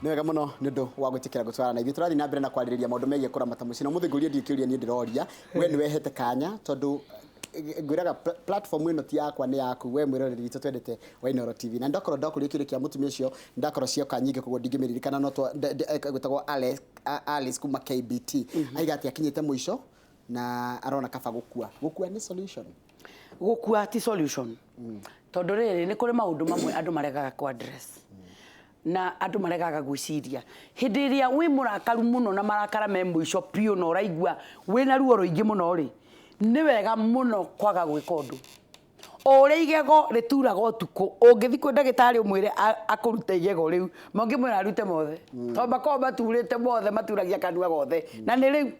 Nĩ wega mũno nĩ ũndũ wa gwĩtĩkĩra gũtwarana na ithuĩ. Tũrathiĩ na mbere na kwarĩrĩria maũndũ megiĩ kũramata mũciĩ. Na ũmũthĩ ngũria ndiĩ kĩũria niĩ ndĩroria. We nĩ wehete kanya tondũ ngwĩraga platform ĩno ti yakwa, nĩ yaku we mwĩroreri witũ twendete wa Inooro TV. Na ndakorwo ndakũria kĩũria kĩa mũtumia ũcio, ndakorwo cioka nyingĩ koguo ndingĩmĩririkana, no gwĩtagwo Alice kuma KBT. Aiga atĩ akinyĩte mũico na arona kaba gũkua. Gũkua nĩ solution? Gũkua ti solution, tondũ rĩrĩ, nĩ kũrĩ maũndũ mamwe andũ maregaga kũ address na andũ maregaga gwĩciria. Hĩndĩ ĩrĩa wĩ mũrakaru mũno na marakara me mũico biũ na ũraigua wĩna ruo rũingĩ mũno rĩ, nĩ wega mũno kwaga gwĩka ũndũ. O ũrĩa igego rĩturaga ũtukũ, ũngĩthiĩ kwĩ ndagĩtarĩ ũmwĩre akũrute igego rĩu, mangĩmwĩra arute mothe, tondũ makoragwo maturĩte mothe, maturagia kanua gothe, na nĩ rĩu,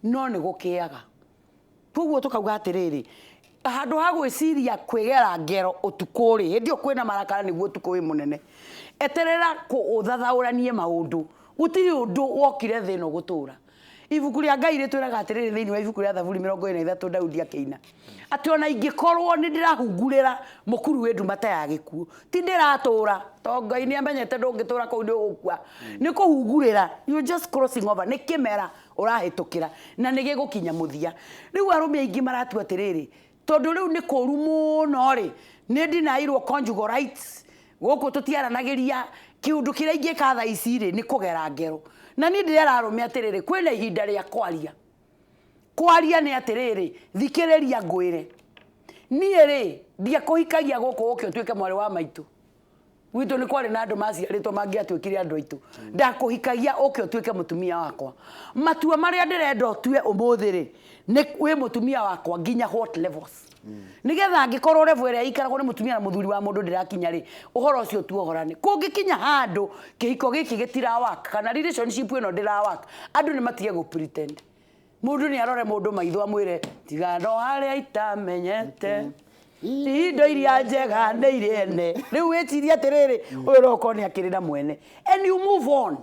no nĩ gũkĩaga. Koguo tũkauga atĩrĩrĩ, handũ ha gwĩciria kwĩgera ngero ũtukũ rĩ, hĩndĩ ĩyo kwĩna marakara nĩguo ũtukũ wĩ mũnene, eterera ũthathaũranie maũndũ. Gũtirĩ ũndũ wokire thĩ ĩno gũtũra. Ibuku rĩa Ngai rĩtwĩraga atĩrĩrĩ thĩinĩ wa ibuku rĩa Thaburi 23, Daudi akĩina atĩ ona ingĩkorwo nĩ ndĩrahungurĩra mũkuru wĩ nduma ta ya gĩkuũ, ti ndĩratũra, tondũ Ngai nĩ amenyete ndũngĩtũra kũu, nĩ ũgũkua. Nĩ kũhungurĩra, you're just crossing over, nĩ kĩmera ũrahĩtũkĩra na nĩ gĩgũkinya mũthia. Rĩu arũme aingĩ maratua atĩrĩrĩ, tondũ rĩu nĩ kũru mũno rĩ, nĩ ndinairwo conjugal rights, gũkũ tũtiaranagĩria, kĩũndũ kĩrĩa ingĩka thaa ici rĩ, nĩ kũgera ngero. Na niĩ ndĩrera arũme atĩrĩrĩ, kwĩna ihinda rĩa kwaria. Kwaria nĩ atĩrĩrĩ, thikĩrĩria ngwĩre, niĩ rĩ, ndiakũhikagia gũkũ ũke ũtuĩke mwarĩ wa maitũ. Gwitũ nĩ kwarĩ na andũ maciarĩtwo mangĩatuĩkire andũ aitũ. Ndakũhikagia ũke ũtuĩke mũtumia wakwa. Matua marĩa ndĩrenda ũtue ũmũthĩ rĩ, nĩ wĩ mũtumia wakwa nginya what levels. Nĩgetha angĩkorwo level ĩrĩa ĩikaragwo nĩ mũtumia na mũthuri wa mũndũ ndĩrakinya rĩ, ũhoro ũcio tuohorane. Kũngĩkinya handũ kĩhiko gĩkĩ gĩtira work kana relationship ĩno ndĩra work, andũ nĩ matige gũ pretend. Mũndũ nĩ arore mũndũ maitho amwĩre, tiga no harĩa itamenyete, indo iria njega nĩ irĩ ene. Rĩu wĩcirie atĩrĩrĩ, ũyũ no ũkorwo nĩ akĩrĩ na mwene. And you move on.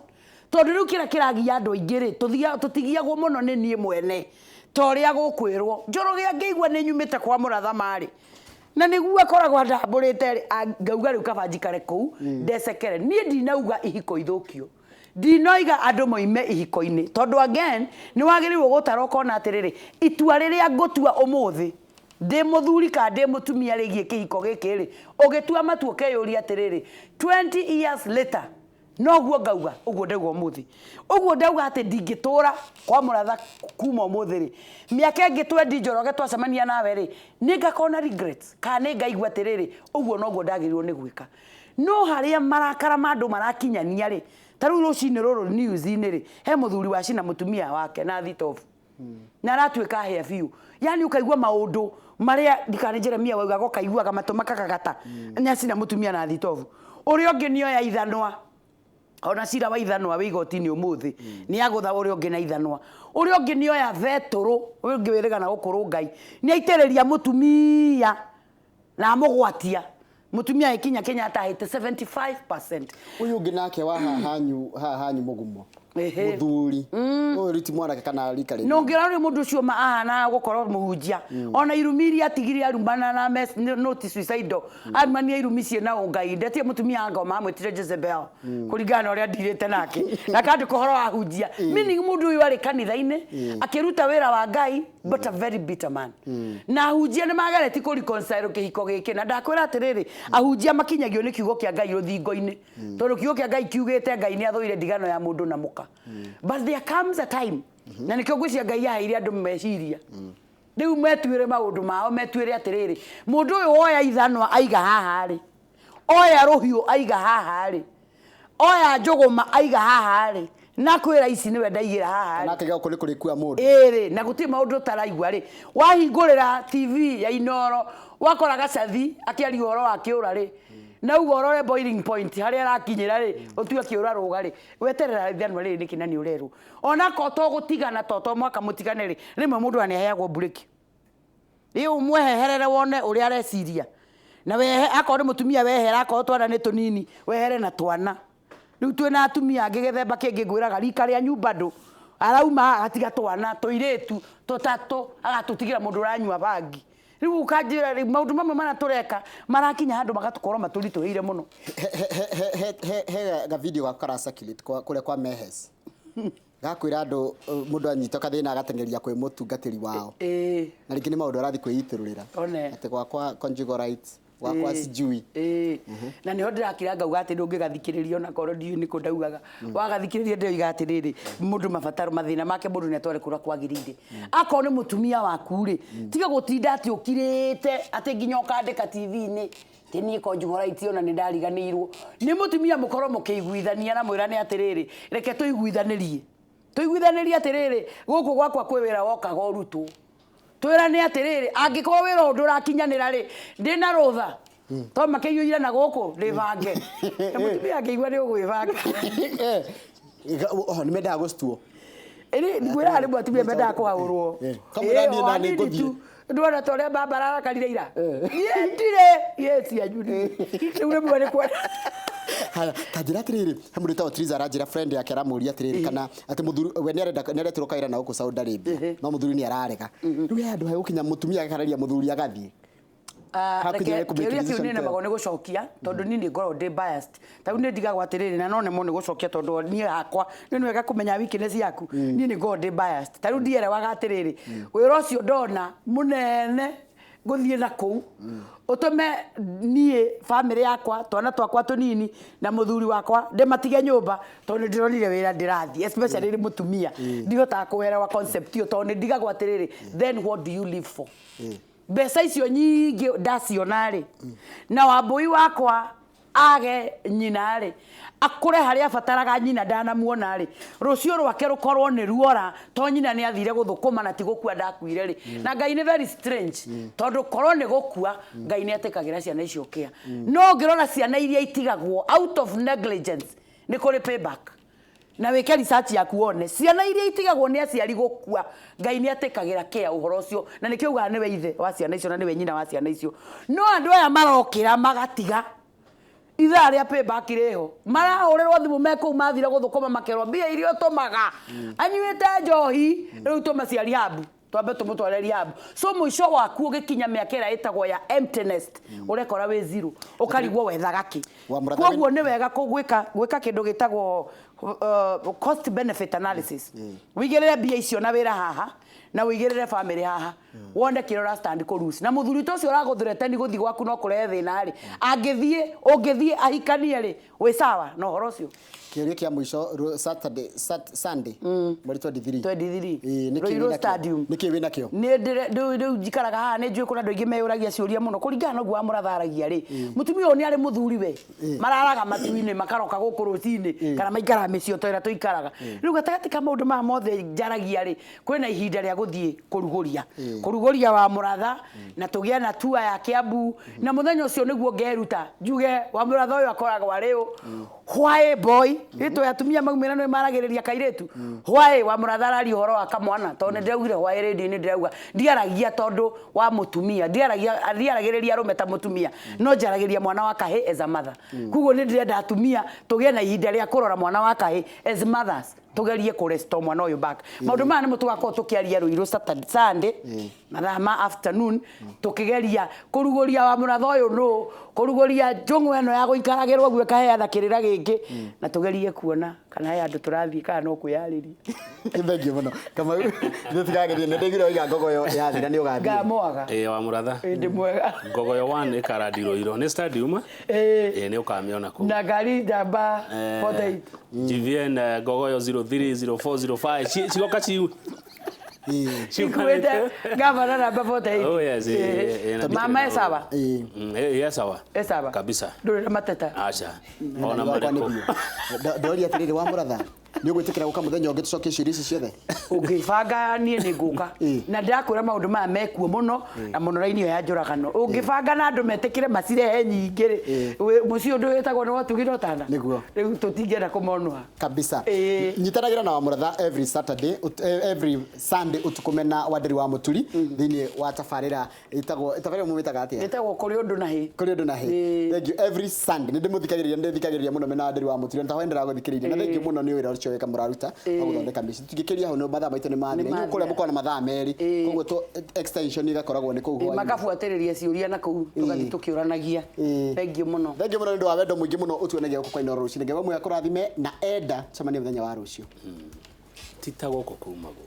Tondũ rĩu kĩrĩa kĩragia andũ aingĩ rĩ, tũtigiagwo mũno nĩ niĩ mwene ta ũrĩa gũkwĩrwo. Njoroge angĩigua nĩ nyumĩte kwa mũrathama rĩ, na nĩguo akoragwo andambũrĩte rĩ, ngauga rĩu kaba njikare kũu ndecekere. Niĩ ndinauga ihiko ithũkio. Ndinoiga andũ moime ihiko-inĩ, tondũ again nĩ wagĩrĩirwo gũtara ũkona atĩrĩrĩ, itua rĩrĩa ngũtua ũmũthĩ ndĩ mũthuri kana ndĩ mũtumia rĩgiĩ kĩhiko gĩkĩ rĩ, ũgĩtua matua ũkeyũria atĩrĩrĩ, 20 years later noguo ngauga ũguo ndauga ũmũthĩ, ũguo ndauga atĩ ndingĩtũra kwa mũratha kuma ũmũthĩ rĩ, mĩaka ĩngĩ 20 Njoroge twacemania nawe rĩ, nĩ ngakorwo na regrets kana nĩ ngaigua atĩrĩrĩ, ũguo noguo ndagĩrĩirwo nĩ gwĩka. No harĩa marakara ma andũ marakinyania rĩ, ta rĩu rũcinĩ rũrũ news-inĩ rĩ, he mũthuri wacina mũtumia wake na thitobu na aratuĩka hĩa biũ. Yani ũkaigua maũndũ marĩa ndikana nĩ Jeremia waugaga, ũkaiguaga matũ makagagata, nĩ acina mũtumia na thitobu. Ũrĩa ũngĩ nĩ oya ithanwa, ona cira wa ithanwa wĩ igoti-inĩ ũmũthĩ, nĩ agũtha ũrĩa ũngĩ na ithanwa. Ũrĩa ũngĩ nĩ oya betũrũ, ũyũ ũngĩ wĩrĩga na gũkũrũ Ngai, nĩ aitĩrĩria mũtumia na amũgwatia. Mũtumia agĩkinya Kenyatta ahĩte 75%. Ũyũ ũngĩ nake wa haha hanyu mũgumo. Mũthuri ũyũ ti mwanake kana rika rĩnini. Na ũngĩrora rĩu mũndũ ũcio ma ahana gũkorwo mũhunjia, ona irumi iria atigire arumana na noti suicidal, arumania irumi ciĩna ũngai. Ndetie mũtumia wa ngoma amwĩtire Jezebel kũringana na ũrĩa ndirĩte nake, na akandĩka ũhoro wa hunjia, meaning mũndũ ũyũ arĩ kanitha-inĩ akĩruta wĩra wa Ngai, but a very bitter man. Na ahunjia nĩ mageretie kũ reconcile kĩhiko gĩkĩ, na ndakwĩra atĩrĩrĩ, ahunjia makinyagio nĩ kiugo kĩa Ngai rũthingo-inĩ, tondũ kiugo kĩa Ngai kiugĩte Ngai nĩ athũire ndigano ya mũndũ na mũka. But there comes a time, na nĩkĩo ngwĩciria Ngai aheire andũ meciria rĩu metuĩre maũndũ mao, metuĩre atĩrĩrĩ, mũndũ ũyũ woya ithanwa aiga haha rĩ, oya rũhiũ aiga haha rĩ, oya njũgũma aiga haha rĩ, na kwĩra ici nĩwe ndaigĩra haha rĩ. Kana akaiga gũkũ nĩ kũrĩkua mũndũ. Ĩrĩ na gũtirĩ maũndũ ũtaraigua rĩ, wahingũrĩra TV ya Inooro wakora Gacathi akĩaria ũhoro wa kĩũra rĩ, na uga ũrore boiling point harĩa ĩrakinyĩra rĩ, ũtue kĩũra rũga rĩ, weterera ithanwa rĩrĩ nĩkĩ na nĩ ũrerwo. Ona korwo to gũtigana to mũhaka mũtigane rĩ, rĩmwe mũndũ nĩ aheagwo mburĩki. Ĩ ũmweheherere wone ũrĩa areciria. Na wehe, akorwo nĩ mũtumia wehera, akorwo twana nĩ tũnini, wehere na twana. Rĩu twĩna atumia angĩ gĩthemba kĩngĩ ngwĩraga rika rĩa nyumba ndũ, arauma agatiga twana tũirĩtu tũtatũ, agatũtigĩra mũndũ ũranyua bangi. Rĩu ũkanjĩra rĩu maũndũ mamwe marĩa tũreka marakinya handũ magatũkorwo matũritũhĩire mũno. He ga video gaku kara circulate kũrĩa kwa Mehes, gakwĩra andũ, mũndũ anyitwo kathĩna agateng'eria kwĩ mũtungatĩri wao, na rĩngĩ nĩ maũndũ arathiĩ kwĩitũrũrĩra, atĩ gwakwa conjugal rights, gwakwa sijui. Ĩĩ, na nĩho ndĩrakira ngauga atĩ ndũngĩgathikĩrĩria ona korwo ndiũĩ nĩkũ ndaugaga. Wagathikĩrĩria ndĩroiga atĩrĩrĩ, mũndũ mabataro mathĩna make mũndũ nĩ atware kũrĩa kwagĩrĩire. Akorwo nĩ mũtumia waku rĩ, tiga gũtinda atĩ ũkirĩte atĩ nginya ũkandĩka TV-inĩ atĩ niĩ conjugal rights ona nĩ ndariganĩirwo. Nĩ mũtumia mũkorwo mũkĩiguithania na mwĩrane atĩrĩrĩ, reke tũiguithanĩrie, tũiguithanĩrie atĩrĩrĩ, gũkũ gwakwa kwĩ wĩra wokaga ũrutwo, twĩrane atĩrĩrĩ, angĩkorwo wĩra ũyũ ndũrakinyanĩra rĩ, ndĩna rũtha to makĩiyũire na gũkũ ndĩbange, na mũtumia angĩigua nĩ ũgwĩbanga. Oho nĩ mendaga gũcituo. Ĩrĩ ngwĩraga rĩmwe atumia mendaga kũhaũrwo. Kamũira niĩ na nĩ ngũthiĩ. Ndwona ta ũrĩa baba arakarire ira, niĩ ndirĩ yes yanyu rĩu rĩmwe nĩ kwenda. Haya, ta njĩra atĩrĩrĩ, he mũndũ wĩtagwo Triza aranjĩra friend yake aramũria atĩrĩrĩ, kana atĩ mũthuri we nĩarenda nĩaretirwo kawĩra na gũkũ Saudi Arabia, no mũthuri nĩ ararega. Rĩu he handũ hegũkinya mũtumia agakararia mũthuri agathiĩ? Hakinya Reke nĩ kũ-make kĩũria kĩu decision niĩ nemagwo nĩ gũcokia tondũ niĩ nĩ ngoragwo ndĩ biased. Ta rĩu nĩ ndigagwo atĩrĩrĩ, na no nemwo nĩ gũcokia tondũ niĩ hakwa nĩ wega kũmenya weakness yaku. Niĩ nĩ ngoragwo ndĩ biased. Ta rĩu ndierewaga atĩrĩrĩ, wĩra ũcio ndona mũnene ngũthiĩ na kũu ũtũme niĩ bamĩrĩ yakwa, twana twakwa tũnini na mũthuri wakwa ndĩmatige nyũmba tondũ nĩ ndĩronire wĩra ndĩrathiĩ, especially rĩ mũtumia ndihotaga kũerewa concept ĩyo tondũ nĩ ndigagwo atĩrĩrĩ, then what do you live for? Mbeca icio nyingĩ ndaciona rĩ, na wambũi wakwa age nyina rĩ, akũre harĩa abataraga nyina ndanamuona rĩ, rũciũ rwake rũkorwo nĩ ruora to nyina nĩ athire gũthũkũma na ti gũkua ndakuire rĩ. Na Ngai nĩ very strange tondũ korwo nĩ gũkua Ngai nĩ atĩkagĩra ciana icio kĩa, no ũngĩrora ciana iria itigagwo out of negligence nĩ kũrĩ payback. Na wĩke research yaku wone ciana iria itigagwo nĩ aciari gũkua, Ngai nĩ atĩkagĩra kĩa ũhoro ũcio, na nĩkĩo ugaga nĩwe ithe wa ciana icio na nĩwe nyina wa ciana icio. No andũ aya marokĩra magatiga ithaa rĩa payback rĩho, marahũrĩrwo thimũ me kũu mathire gũthũkũma, makerwo mbia iria ũtũmaga anyuĩte njohi, rĩu tũma cia rehab, twambe tũmũtware rehab. So mũico waku ũgĩkinya mĩaka ĩrĩa ĩtagwo ya empty nest, ũrekora wĩ zero, ũkarigwo wethaga kĩ. Wa mũratha. Koguo nĩ wega gwĩka kĩndũ gĩtagwo cost benefit analysis, wĩigĩrĩre mbia icio na wĩra haha na wĩigĩrĩre family haha, wone kĩrĩa ũra stand kũ lose. Na mũthuri ta ũcio ũragũthreteni gũthiĩ gwaku no kũrehe thĩna rĩ, angĩthiĩ ũngĩthiĩ ahikanie rĩ, wĩ sawa na ũhoro ũcio. Kĩũria kĩa mũico, Saturday, Sunday mweri 23. 23. Ĩĩ, nĩkĩ Ruiru wĩnakĩo? Stadium. Nĩkĩ wĩnakĩo? Nĩ rĩu njikaraga haha nĩ njũĩ kũrĩ andũ aingĩ meyũragia ciũria mũno kũringana na ũguo wa mũratharagia rĩ, mũtumia ũyũ nĩ arĩ mũthuri we mararaga matu-inĩ makaroka gũkũ rũcinĩ kana maikaraga mĩciĩ o ta ĩrĩa tũikaraga. Rĩu gatagatĩ ka maũndũ maya mothe njaragia rĩ, kwĩna ihinda rĩa gũthiĩ kũrugũria wa mũratha na tũgĩe na tua ya Kiambu, na mũthenya ũcio nĩguo ngeruta njuge wa mũratha ũyũ akoragwo arĩ ũ. Why boy rĩtwa ya atumia maumĩra nĩ maragĩrĩria kairĩtu, why wa mũratha araria ũhoro wa kamwana? Tondũ nĩ ndĩraugire why radio-inĩ, ndĩrauga ndiaragia tondũ wa mũtumia, ndiaragĩrĩria arũme ta mũtumia, no njaragĩria mwana wa kahĩ as a mother. Koguo nĩ ndĩrenda atumia tũgĩe na ihinda rĩa kũrora mwana wa kahĩ as mothers, tugerie kũ restore mwana ũyũ back. Maũndũ maya nĩmo tũgakorwo tũkĩaria Ruiru Saturday, Sunday, mathaa ma afternoon, tũkĩgeria kũrugũria wa mũratha ũyũ nũ, kũrugũria njũng'wa ĩno ya gũikaragĩrwo ũguo ĩkaheana kĩrĩra gĩkĩ, na tũgerie kuona kana he andũ tũrathiĩ kana no kwĩyarĩria. Thengiũ mũno Kamau, ithuĩ tũkageria. Nĩ ndaiguire waiga ngogoyo yathira nĩ ũgathiĩ. Ngamwaga. Ĩĩ, wa mũratha. Ĩĩ, ndĩ mwega. Ngogoyo 1 ĩkarandi Ruiru nĩ stadium. Ĩĩ. Ĩĩ, nĩ ũkamĩona kũu. Na ngari namba 48. GVN Ngogoyo 03 04 05 cigoka Ikuĩte gavana namba 48. Oh yes, na Mama ndikĩrĩ e sawa? Ĩĩ, e sawa. E sawa. Kabisa. Ndũrĩ na mateta? Aca. Ona Wakwa nĩ marĩkũ. biũ. Ndoria atĩrĩrĩ, wa mũratha, nĩ ũgwĩtĩkĩra gũka mũthenya ũngĩ tũcokie ciũria ici ciothe? Ũngĩbanga niĩ nĩ ngũka, na ndĩrakwĩra maũndũ maya mekuo mũno na mũno raini ĩyo ya njũragano. Ũngĩbanga na andũ metĩkĩre macirehe nyingĩ rĩ, mũciĩ ũndũ wĩtagwo nĩ wotugi na ũtana. Nĩguo. Rĩu tũtingĩenda kũmonũha. Kabisa. Ĩĩ. Nyitanagĩra na Wamũratha every Saturday, every Sunday ũtukũ mena Wanderi wa Mũturi thĩinĩ wa tabarĩra ĩtagwo, tabarĩra mũmĩtaga atĩa? Ĩtagwo Kũrĩ Ũndũ na Hĩ. Kũrĩ Ũndũ na Hĩ. Ĩĩ. Thank you. Every Sunday nĩ ndĩmũthikagĩrĩria, nĩ ndĩthikagĩrĩria mũno mena Wanderi wa Mũturi, na ta hwaĩ ndĩragũthikĩrĩirie, na thank you mũno nĩ wĩra ũcio. wĩka mũraruta wa gũthondeka mĩciĩ. Tũtingĩkĩria hau nĩ mathaa maitũ nĩ mathira. Inyuĩ kũrĩa mũkoragwo na mathaa merĩ. Koguo extension ĩgakoragwo nĩ kũu hwaĩ-inĩ. Makabuatĩrĩria ciũria na kũu tũgathiĩ tũkĩũranagia. Thengiũ mũno. Thengiũ mũno nĩ ũndũ wa wendo mũingĩ mũno ũtuonagia gũkũ kwa Inooro rũcinĩ. Ngai wa muoyo akũrathime na enda cemanie mũthenya wa rũciũ. Ti ta gũkũ kumagwo.